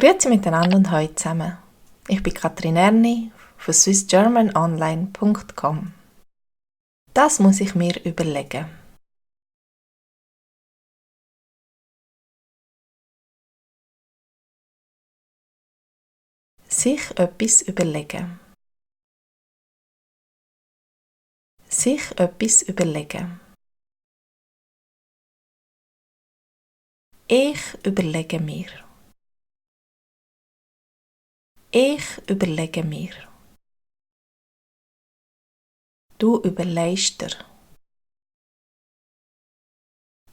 Grüezi miteinander und hallo zusammen. Ich bin Katrin Erni von swissgermanonline.com. Das muss ich mir überlegen. Sich etwas überlegen. Sich etwas überlegen. Ich überlege mir. Ich überlege mir. Du überlegst dir.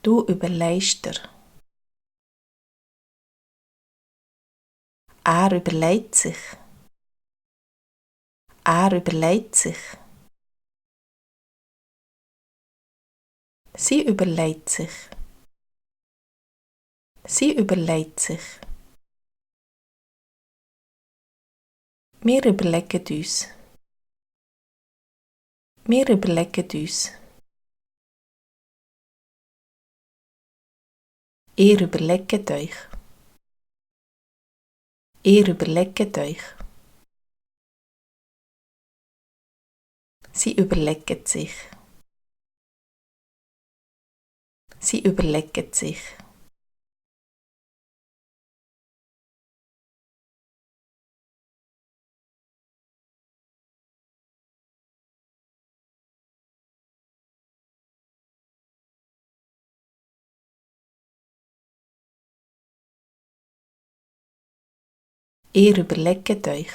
Du überlegst dir. Er überlegt sich. Er überlegt sich. Sie überlegt sich. Sie überlegt sich. Wir überlegen uns. Wir überlegen uns. Ihr überlegt euch. Ihr überlegt euch. Sie überlegen sich. Sie überlegen sich. Ihr überlegt euch.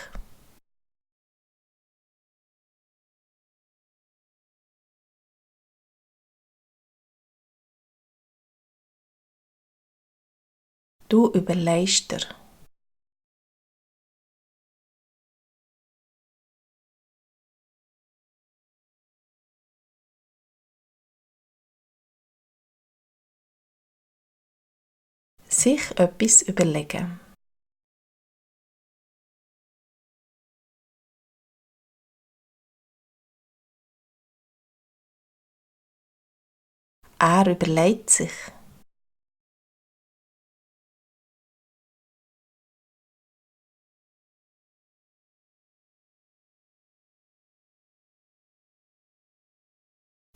Du überlegst dir. Sich etwas überlegen. Er überlegt sich.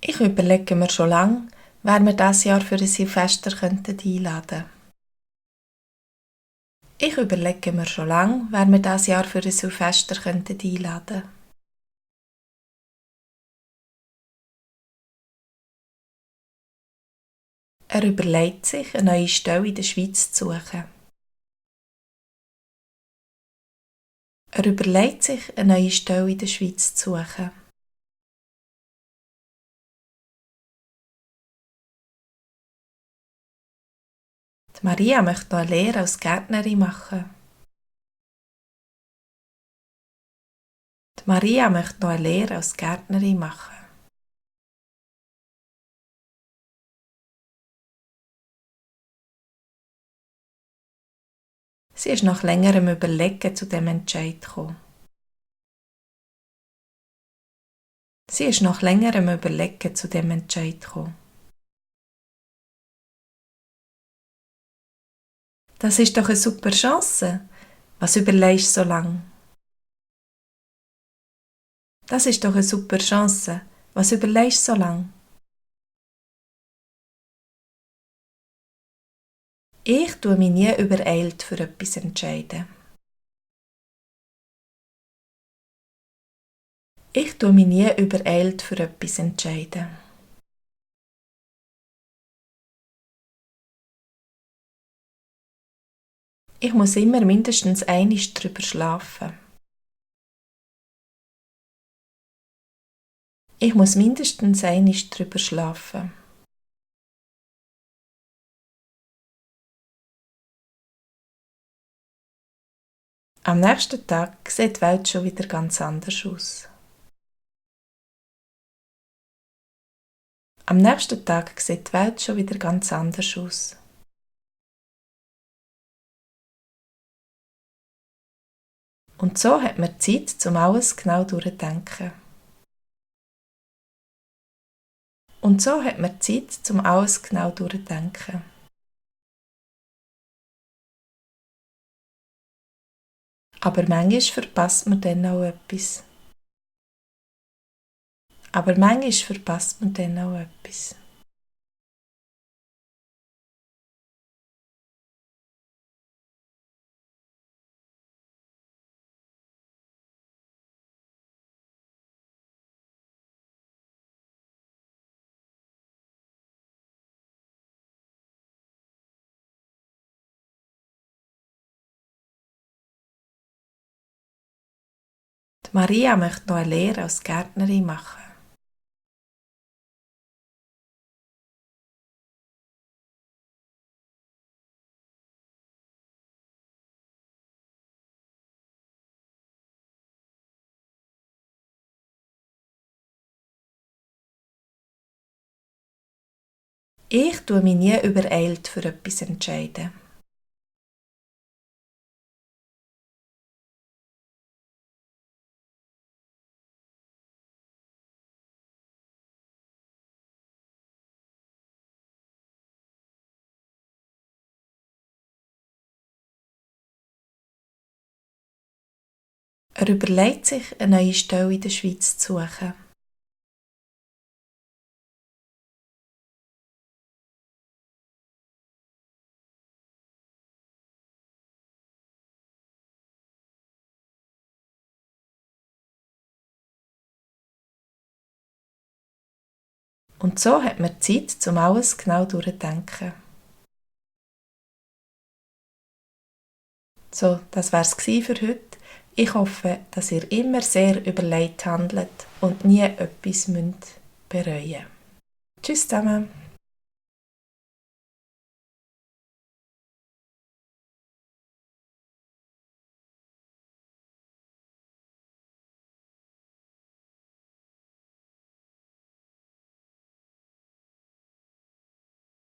Ich überlege mir schon lange, wer wir dieses Jahr für ein Silvester einladen könnten. Ich überlege mir schon lange, wer wir dieses Jahr für ein Silvester einladen könnten. Er überlegt sich, eine neue Stelle in der Schweiz zu suchen. Er überlegt sich, eine neue Stelle in der Schweiz zu suchen. Die Maria möchte noch eine Lehre als Gärtnerin machen. Die Maria möchte noch eine Lehre als Gärtnerin machen. Sie ist nach längerem Überlegen zu dem Entscheid gekommen. Sie ist nach längerem Überlegen zu dem Entscheid gekommen. Das ist doch eine super Chance. Was überlegst du so lang? Das ist doch eine super Chance. Was überlegst du so lang? Ich tue mich nie übereilt für etwas entscheiden. Ich tue mich nie übereilt für etwas entscheiden. Ich muss immer mindestens einmal drüber schlafen. Ich muss mindestens einmal drüber schlafen. Am nächsten Tag sieht die Welt schon wieder ganz anders aus. Am nächsten Tag sieht die Welt schon wieder ganz anders aus. Und so hat man Zeit, um alles genau durchzudenken. Und so hat man Zeit, um alles genau durchzudenken. Aber manchmal verpasst man dann auch etwas. Aber manchmal verpasst man dann auch etwas. Die Maria möchte noch eine Lehre als Gärtnerin machen. Ich tue mich nie übereilt für etwas entscheiden. Er überlegt sich, eine neue Stelle in der Schweiz zu suchen. Und so hat man Zeit, um alles genau durchzudenken. So, das wär's für heute. Ich hoffe, dass ihr immer sehr überlegt handelt und nie etwas bereuen müsst. Tschüss zusammen!